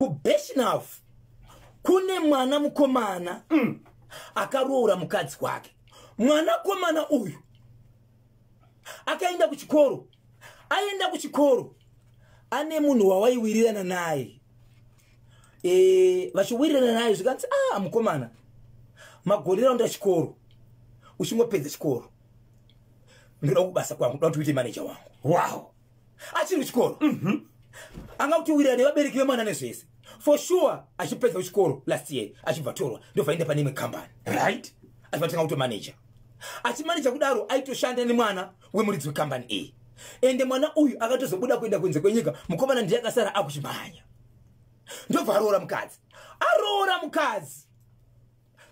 KuBirchenough kune mwana mukomana akaroora mukadzi wake. Mwanakomana uyu akaenda kuchikoro. Aenda kuchikoro, ane munhu wawaiwirirana naye. Vachiwirirana naye, zvikanzi, "Ah, mukomana, magore raunda chikoro, uchingopedza chikoro ndoda kubasa kwangu, ndoda kuti uite maneja wangu." Achiri kuchikoro, anga kutiwirira nevabereki vemwana nezvese. For sure, achipedza kuchikoro last year, achibva torwa, ndobva aenda pane imwe kambani. Achibva tanga kutomaneja. Achimaneja kudaro, aitoshanda nemwana wemuridzi wekambani iyi. Ende mwana uyu akatozobuda kuenda kunze kwenyika. Mukomana ndiye akasara akuchimhanya, ndobva aroora mukadzi. Aroora mukadzi,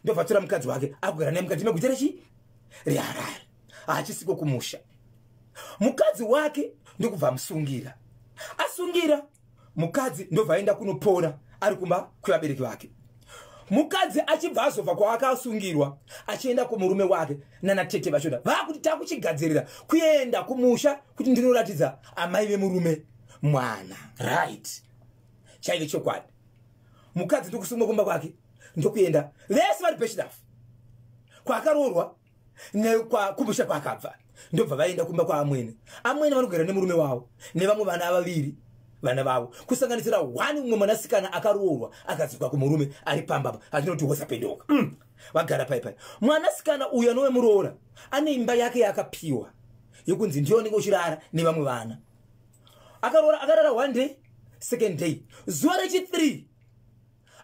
ndobva atora mukadzi wake, akugara naye mukati meguta rechi reHarare, haachisiko kumusha. Mukadzi wake ndokubva amusungira. Asungira mukadzi, ndobva aenda kunopora ari kumba kwevabereki vake. Mukadzi achibva azobva kwaakasungirwa achienda kumurume wake, nanatete vachona vakuti, "Takuchigadzirira kuenda kumusha kuti ndinoratidza amai vemurume mwana." Chaive chokwadi. Mukadzi ndokusungwa kumba kwake, ndokuenda vese vari Birchenough kwaakaroorwa kumusha kwaakabva. Ndobva vaenda kumba kwaamwene. Amwene vanogara nemurume wavo nevamwe vana vaviri, vana vavo, kusanganisira one mumwe mwanasikana akaroorwa akadzoka kumurume ari pambapa, atinoti wosapendoka. Vagara pai pai. Mwanasikana uyu anove muroora ane imba yake yaakapiwa yekunzi ndiyo unenge uchirara nevamwe vana. Akaroora, akarara one day, second day, zuva rechi3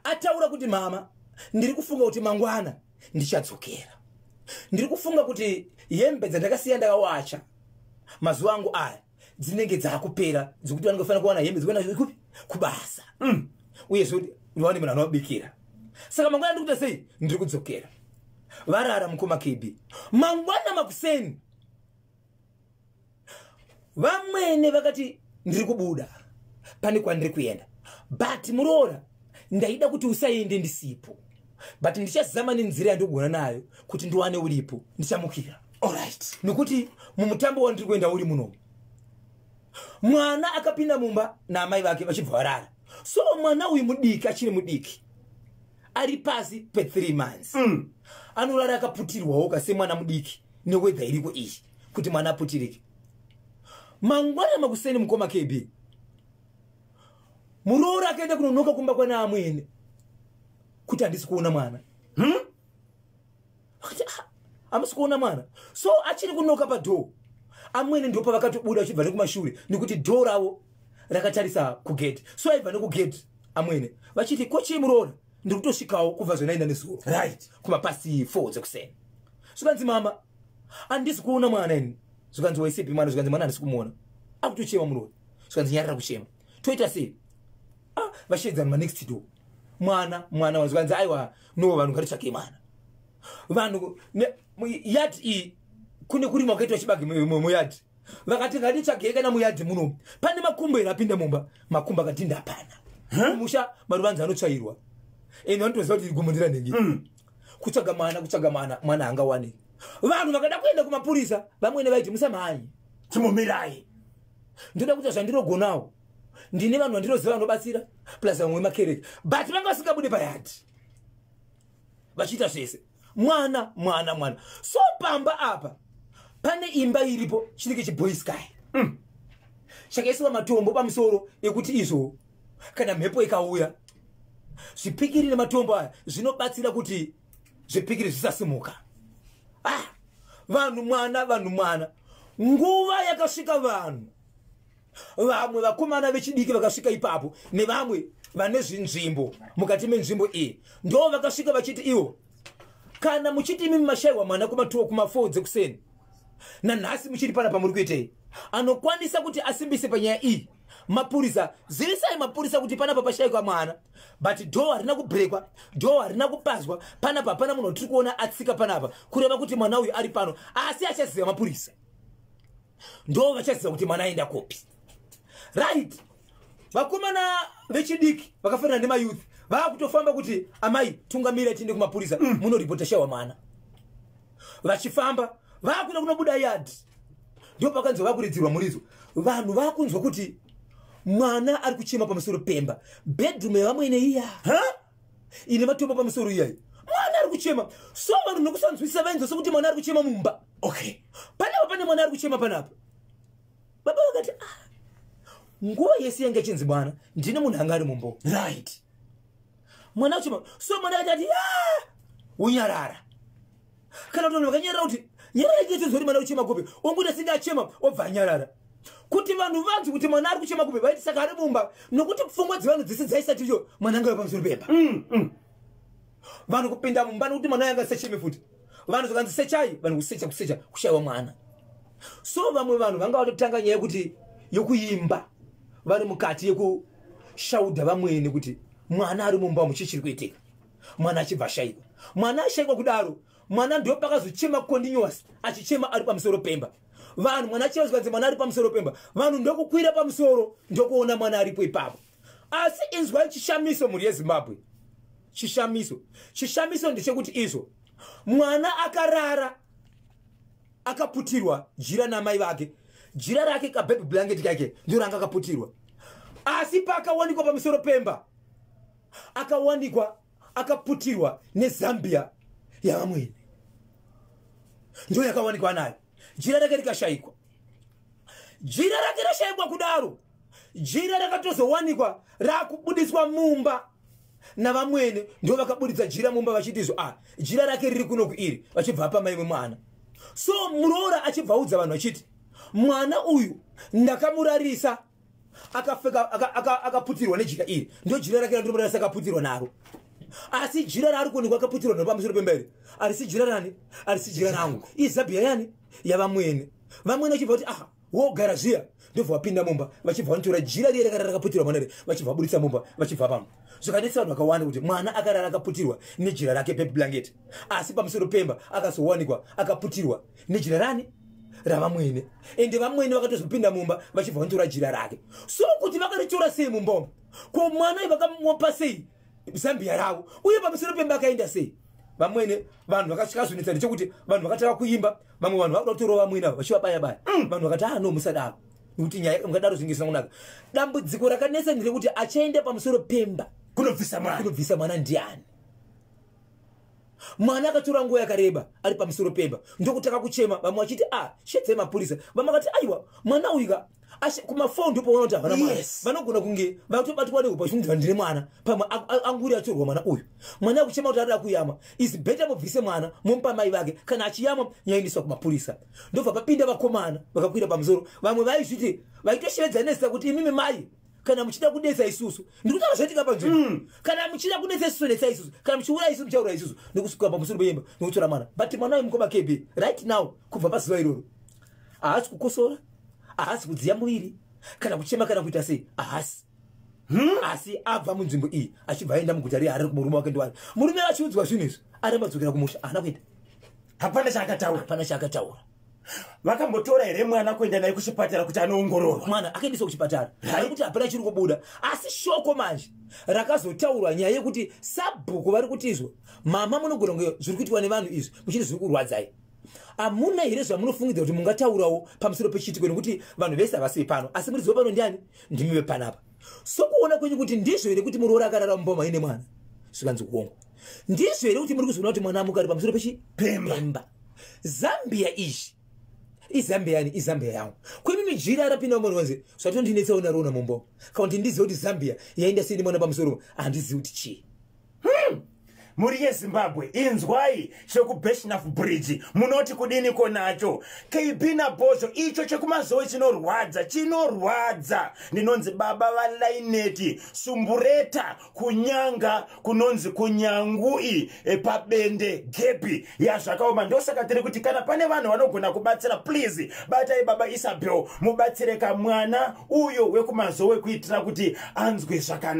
ataura kuti, "Mama, ndiri kufunga kuti mangwana ndichadzokera. Ndiri kufunga kuti hembe dzandakasiya ndakawacha mazuva angu aya dzinenge dzakupera, dzekuti vanenge fanira kuwana hembe dzikuenda kupi? Kubasa. Uyezve kuti ndiwane munhu anovabikira. Saka mangwana ndiri kuita sei? Ndiri kudzokera." Varara, mukoma KB, mangwana makuseni vamwene vakati, "Ndiri kubuda, pane kwandiri kuenda, but muroora, ndaida kuti usaende ndisipo, but ndichazama nenzira yandogona nayo kuti ndiwane uripo. Ndichamukira." Nekuti mumutambo wandiri kuenda uri munomu. Mwana akapinda mumba naamai vake, vachibva varara. So mwana uyu mudiki, achiri mudiki, ari pasi pe3 months. Anorara akaputirwawo kasemwana mudiki neweather iriko iyi, kuti mwana aputirike. Mangwana makuseni, mukoma KB, muroora akaenda kunonoka kumba kwana amwene kuti, "Handisi kuona mwana." Akati, "Ah, hamusi kuona mwana?" So achiri kunoka padoor, amwene ndo pavakatobuda vachibva nekumashure, nekuti door ravo rakatarisa kugate. So aibva nekugate amwene vachiti, "Ko chii, muroora? Ndiri kutosvikawo kubva zvenaenda nezuro." Kumapast 4 dzekuseni, zvikanzi, "Mama, handisi kuona mwana ini." Zvikanzi, "Waisepi mwana?" Zvikanzi, "Mwana handisi kumuona." Akutochema muroora. Zvikanzi, "Nyarara kuchema, toita sei?" Ah, vashedzana manext door, "Mwana, mwana." Zvikanzi, "Aiwa, no, vanhu ngatitsvakei mwana." Vanhu yard iyi kune kurima kwakaitwa chibage muyard. Vakati, "Ngatitsvagei kana muyard munomu, pane makumbo here apinda mumba?" Makumbo akati, "Hapana." Musha maruvanzi anotsvairwa, ende vanotoziva kuti gumbo ndiranhingi. Kutsvaga mwana, kutsvaga mwana, mwana haangawaniki. Vanhu vakada kuenda kumapurisa, vamwene vaiti, "Musamhanyi." Timomirai. "Ndoda kuita zvandirogonawo. Ndine vanhu vandinoziva vanobatsira, plus vamwe vemakereke." But vanga vasingabude payard, vachiita zvese. Mwana, mwana, mwana. So pamba apa pane imba iripo chinenge chiboysky chakaiswa matombo pamusoro ekuti izvo kana mhepo ikauya, zvipikiri nematombo aya zvinobatsira kuti zvipikiri zvisasimuka. Ah, vanhu, mwana, vanhu, mwana. Nguva yakasvika vanhu, vamwe vakomana vechidiki vakasvika ipapo nevamwe vane zvinzvimbo mukati menzvimbo iyi, ndo vakasvika vachiti ivo, "Kana muchiti imi mashayiwa mwana kuma2, kuma4 dzekuseni, nanhasi muchiri pana, pamuri kuitei? Anokwanisa kuti asimbise panyaya iyi mapurisa. Zivisai mapurisa kuti panapa pashayikwa mwana, but door harina kubrekwa, door harina kupazwa. Panapa hapana munhu watiri kuona atsika panapa, kureva kuti mwana uyu ari pano. Asi achaziva mapurisa, ndo vachaziva kuti mwana aenda kopi." Right, vakomana vechidiki vakafanana nemayouth vaakutofamba kuti, "Amai, tungamira tiende kumapurisa, munoripota shaiwa mwana." Vachifamba vaakuda kunobuda yard, ndo pakanzi vakuridzirwa muridzo. Vanhu vakunzwa kuti Mwana ari kuchema pamusoro pemba, bedroom yavamwene iya ine matombo pamusoro iyayi. Mwana ari kuchema. So vanhu nokusanzwisisa vainzwa sekuti mwana ari kuchema mumba. Panapa pane mwana ari kuchema panapa. Baba vakati, ah, nguva yese yanga ichinzi mwana ndine munhu anga ari mumbo. Mwana akuchema. So mwana akati ati unyarara, kana kuti vanhu vakanyarara kuti nyarara ichechinzwa kuti mwana kuchema kupi, ongoita singe achema, obva anyarara, kuti vanhu vanzi kuti mwana ari kuchema kupi. Vaiti saka ari mumba, nokuti pfungwa dzevanhu dzese dzaisati iyo mwana angave pamusoro pemba. Vanhu kupinda mumba, nokuti mwana yanga asacheme futi. Vanhu zvakanzi sechai, vanhu kusecha, kusecha, kushayiwa mwana. So vamwe vanhu vanga vatotanga nyaya yekuti yokuimba vari mukati, yekushaudha vamwene kuti mwana ari mumba umu, chii chiri kuitika? Mwana achibva ashayikwa. Mwana ashayikwa kudaro, mwana ndo pakazochema continuous, achichema ari pamusoro pemba. Vanhu, mwana achema, zvikanzi mwana ari pamusoro pemba. Vanhu ndokukwira pamusoro, ndokuona mwana aripo ipapo. Asi inzwai chishamiso, mhuri yeZimbabwe. Chishamiso ndechekuti izvo mwana akarara akaputirwa jira namai vake, jira rake, kababy blanket kake, ndo ranga akaputirwa. Asi paakawanikwa pamusoro pemba, akawanikwa akaputirwa nezambia yavamwene, ndo yakawanikwa nayo. Jira rake rikashayikwa. Jira rake rashayikwa kudaro, jira rakatozowanikwa raakubudiswa mumba navamwene. Ndo vakabudisa jira mumba vachiti izvo, ah, jira rake riri kunoku iri, vachibva pamai vemwana. So muroora achibva audza vanhu vachiti, mwana uyu ndakamurarisa akapfeka akaputirwa nejira iri, ndo jira rake randinomurarisa akaputirwa naro. Asi jira raari kuonekwa akaputirwa naro pamusoro pemba iri harisi jira rani? Harisi jira rangu, izambia yani yavamwene. Vamwene vachibva kuti, aha, wogara zviya, ndobva vapinda mumba, vachibva vanotora jira riye rakarara rakaputirwa mwana ri, vachibva vabudisa mumba, vachibva pamwe. Zvakanetsa vanhu vakawanda kuti mwana akarara akaputirwa nejira rake, baby blanket, asi pamusoro pemba akazowanikwa akaputirwa nejira rani? Ravamwene. Ende vamwene vakatozopinda mumba, vachibva vanotora jira rake. So kuti vakaritora sei mumba umu? Ko mwana uyu vakamupa sei zambia ravo? Uye pamusoro pemba akaenda sei vamwene? Vanhu vakazonetsa ndechekuti vanhu vakatanga kuimba. Vamwe vanhu vakuda kutorova vamwene ava, vachivabaya baya. Vanhu vakati, ah, no, musadaro, nekuti nyaya mungadaro zvinge zvisina kunaka. Dambudziko rakanetsa nderekuti achaenda pamusoro pemba kunobvisa mwana, kunobvisa mwana ndiani? Mwana akatora nguva yakareba ari pamusoro pemba, ndokutanga kuchema. Vamwe vachiti, ah, shedzai mapurisa. Vamwe vakati, aiwa, mwana uyu ka kuma4 ndopaona kuti havana mwana. Vanogona kunge vatobatwa nehope vachimudza ndine mwana, pamwe anguri atorwa mwana uyu. Mwana akuchema kuti arida kuyamwa. Is better mubvise mwana, momupa mai vake. Kana achiyamwa, nyaendeswa kumapurisa. Ndobva papinda vakomana vakakwira pamusoro. Vamwe vaizviti vaitoshevedza nezita kuti, imimi mai, kana muchida kudetsa isusu, ndikutaura zvaitika panzvimbo, kana muchida kudetsa isusu, netsa isusu, kana muchiuraya isusu, muchauraya isusu. Nekusvika pamusoro peimba nekutora mwana. But mwana uyu, mukoma KB, right now, kubva pazuva iroro haasi kukosora, haasi kudziya muviri, kana kuchema, kana kuita sei, haasi. Asi abva munzvimbo iyi, achibva aenda muguta reHarare kumurume wake. Ndiwani murume achiudzwa zvinhu izvi, aramba dzokera kumusha, haana kuenda. Hapana chaakataura? Hapana chaakataura. Vakambotora here mwana kuenda naye kuchipatara kuti anoongororwa? Mwana akaendeswa kuchipatara, ari kuti hapana chiri kubuda. Asi shoko manje rakazotaurwa, nyaya yekuti sabhuku vari kuti izvo, mama, munogona kunge zviri kuitwa nevanhu izvi muchiti zviri kurwadzai, hamuna here zvamunofungidza kuti mungataurawo pamusoro pechiitiko? Nekuti vanhu vese havasi vepano, asi muridzi wepano ndiani? Ndimi vepanapa. Sokuona kwenyu kuti ndizvo here kuti muroora akarara mumba maine mwana? Zvikanzi hongu. Ndizvo here kuti muri kuzoona kuti mwana amuka ari pamusoro Pemba. pemba? Zambia izvi izambia yani? Izambia yangu kuimimi jira rapinda mumba wanzi zvatondinetsawo narona mumba, kana kuti ndizive kuti zambia yaenda sei nemwana pamusoro, handizivi kuti chii. Mhuri yeZimbabwe, inzwai chekuBirchenough Bridge, munoti kudiniko nacho? KB naBhozho, icho chekuMazowe chinorwadza, chinorwadza. Ndinonzi baba vaLaineti Sumbureta, kunyanga kunonzi kuNyangui, pabende gepi yazvakaoma. Ndosaka tiri kuti kana pane vanhu vanogona kubatsira, please batai baba Isabel, mubatsire kamwana uyo wekuMazowe kuitira kuti anzwe zvakanaka.